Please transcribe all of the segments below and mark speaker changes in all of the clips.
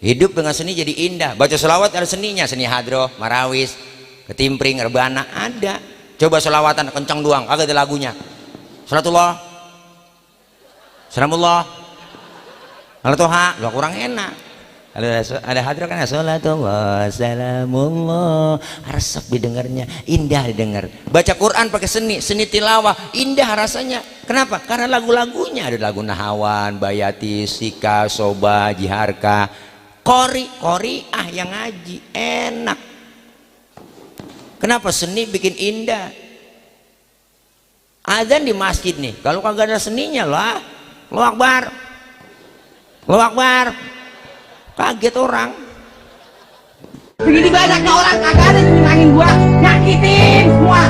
Speaker 1: Hidup dengan seni jadi indah. Baca selawat ada seninya, seni hadroh, marawis, ketimpring, rebana ada. Coba selawatan kencang doang, kagak ada lagunya. Salatullah, salamullah, alatoha, gak kurang enak. Ada hadroh kan, salatullah, salamullah, resep didengarnya, indah didengar. Baca Quran pakai seni, seni tilawah, indah rasanya. Kenapa? Karena lagu-lagunya ada lagu Nahawan, Bayati, Sika, Soba, Jiharka, Kori yang ngaji, enak. Kenapa? Seni bikin indah. Adzan di masjid nih, kalau kagak ada seninya lah, Allahu Akbar, Allahu Akbar, kaget orang.
Speaker 2: Begini banyaknya orang kagak ada yang nyenangin gua, nyakitin semua.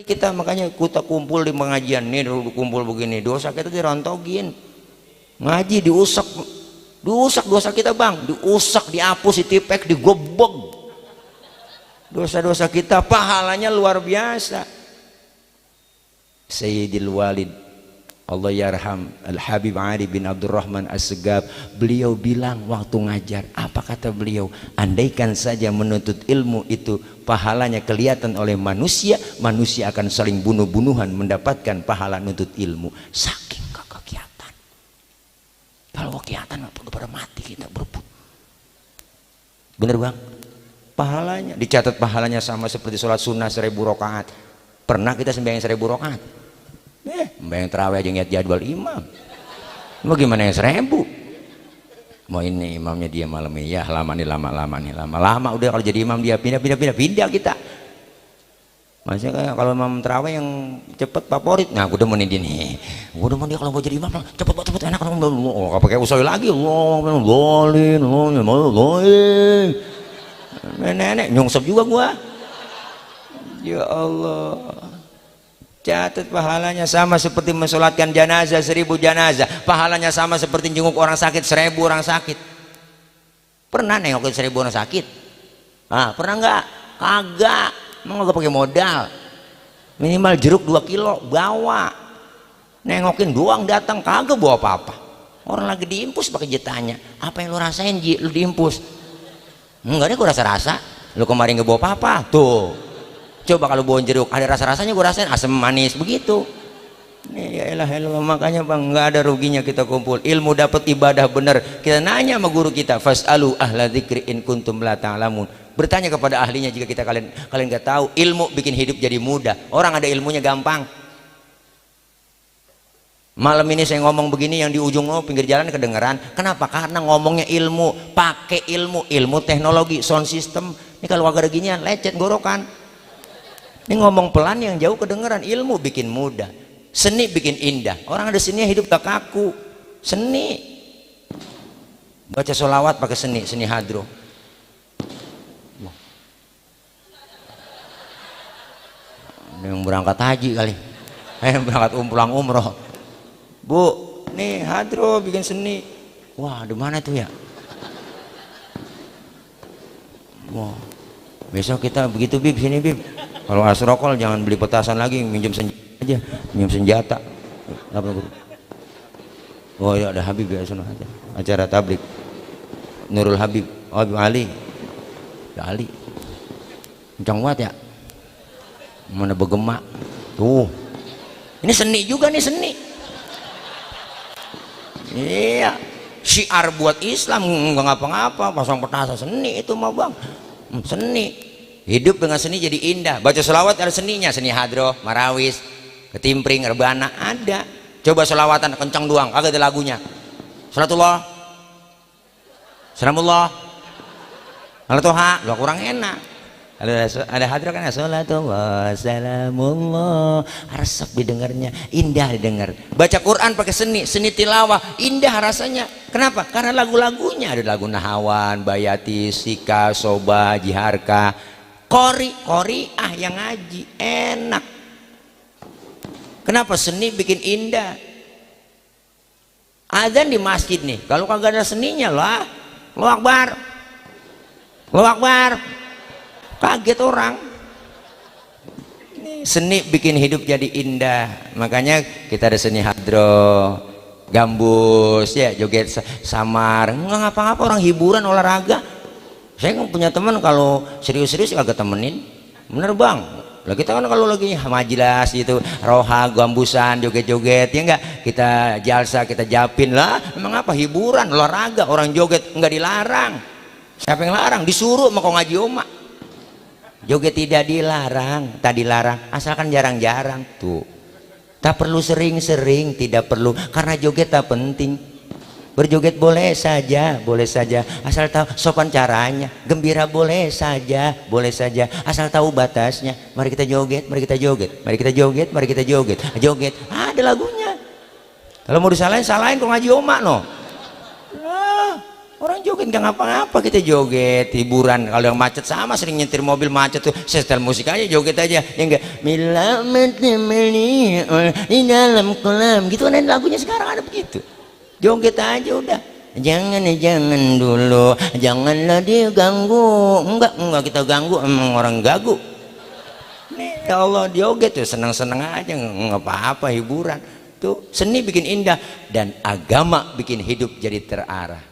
Speaker 1: Kita makanya kita kumpul di pengajian nih, kumpul begini, dosa kita dirontogin. Ngaji diusak dosa kita bang, diusak, dihapus, ditipek, digobok. Dosa-dosa kita pahalanya luar biasa. Sayyidil Walid Allah yarham Al-Habib Ali bin Abdurrahman As-Segaf, beliau bilang waktu ngajar, apa kata beliau? Andaikan saja menuntut ilmu itu pahalanya kelihatan oleh manusia, manusia akan saling bunuh-bunuhan mendapatkan pahala nuntut ilmu. Saking kagak kelihatan. Kalau kelihatan udah pada mati kita berebut. Bener bang? Pahalanya dicatat, pahalanya sama seperti sholat sunnah 1000 rakaat. Pernah kita sembahyang 1000 rakaat? Sembahyang terawih aja ngeliat jadwal imam. Mau gimana yang 1000? Mau ini imamnya dia malam ini, ya lama udah kalau jadi imam dia pindah kita. Maksudnya kayak kalau imam terawih yang cepet favorit, nah gue demen dia nih, gue demen dia kalau mau jadi imam cepet enak. Oh pakai usul lagi, nenek nyungsep juga gua. Ya Allah, catat pahalanya sama seperti mensolatkan jenazah 1000 jenazah, pahalanya sama seperti jenguk orang sakit 1000 orang sakit. Pernah nengokin 1000 orang sakit? Ah, pernah nggak? Kagak. Emang gak pakai modal, minimal jeruk 2 kilo bawa, nengokin doang datang, kagak bawa apa-apa. Orang lagi diimpus pakai jetanya, apa yang lu rasain Ji? Lu diimpus? Enggak deh, gue rasa-rasa. Lu kemarin gak bawa apa-apa tuh. Coba kalau bawa jeruk ada rasa-rasanya, gue rasain asam manis begitu. Nih, ya elah, makanya bang, nggak ada ruginya kita kumpul ilmu, dapat ibadah bener. Kita nanya sama guru kita, fasalu ahla dzikri in kuntum la ta'lamun. Bertanya kepada ahlinya jika kita kalian nggak tahu. Ilmu bikin hidup jadi mudah. Orang ada ilmunya gampang. Malam ini saya ngomong begini, yang di ujung pinggir jalan kedengeran. Kenapa? Karena ngomongnya ilmu, pakai ilmu teknologi, sound system. Ini kalau agak ada ginian, lecet gorokan. Ini ngomong pelan yang jauh kedengeran. Ilmu bikin mudah, seni bikin indah. Orang ada seninya hidup gak kaku. Seni, baca sholawat pakai seni hadroh. Yang berangkat haji kali, berangkat pulang umroh. Bu, nih hadroh bikin seni. Wah, di mana tuh ya? Wah, besok kita begitu Bib, sini Bib. Kalau asrokol jangan beli petasan lagi, minjem senjata aja, minjem senjata. Apa guru? Oh ya, ada Habib ya, sana aja. Acara tablik Nurul Habib, Habib Ali. Ya Ali. Kencang banget ya. Mana bergema. Tuh. Ini seni juga nih, seni. Iya. Syiar buat Islam, enggak ngapa-ngapa, pasang petasan seni itu mah bang. Seni. Hidup dengan seni jadi indah. Baca selawat ada seninya, seni hadroh, marawis, ketimpring, rebana ada. Coba selawatan kencang doang, kagak ada lagunya. Salatullah, salamullah, alatoha, gak kurang enak. Ada hadroh kan, salatullah, salamullah, resep didengarnya, indah didengar. Baca Quran pakai seni tilawah, indah rasanya. Kenapa? Karena lagu-lagunya ada lagu Nahawan, Bayati, Sika, Soba, Jiharka, Kori yang ngaji, enak. Kenapa? Seni bikin indah. Adzan di masjid nih, kalau kagak ada seninya lah, Allahu Akbar, Allahu Akbar, kaget orang. Seni bikin hidup jadi indah. Makanya kita ada seni hadroh, gambus, ya joget samar, nggak ngapa-ngapa, orang hiburan, olahraga. Saya kan punya teman kalau serius-serius agak temenin, bener bang. Lah kita kan kalau lagi majelis gitu, roha, gambusan, joget-joget, ya enggak, kita jalsa, kita japin lah. Emang apa, hiburan, olahraga, orang joget nggak dilarang. Siapa yang larang? Disuruh mau ngaji oma. Joget tidak dilarang, tak dilarang, asalkan jarang-jarang tuh. Tak perlu sering-sering, tidak perlu, karena joget tak penting. Berjoget boleh saja, asal tahu sopan caranya. Gembira boleh saja, asal tahu batasnya. Mari kita joget, mari kita joget, mari kita joget, mari kita joget. Joget, ada lagunya. Kalau mau disalahin, salahin kok ngaji oma no. Orang joget nggak ngapa-ngapa, kita joget hiburan. Kalau yang macet sama, sering nyetir mobil macet tuh, setel musik aja, joget aja, ya enggak. Mila menemani di dalam kolam, gitu kan lagunya sekarang ada begitu. Joget aja udah. Jangan dulu, janganlah diganggu. Enggak kita ganggu, emang orang gagu. Nih ya Allah, joget tuh senang-senang aja, nggak apa-apa, hiburan. Tuh seni bikin indah dan agama bikin hidup jadi terarah.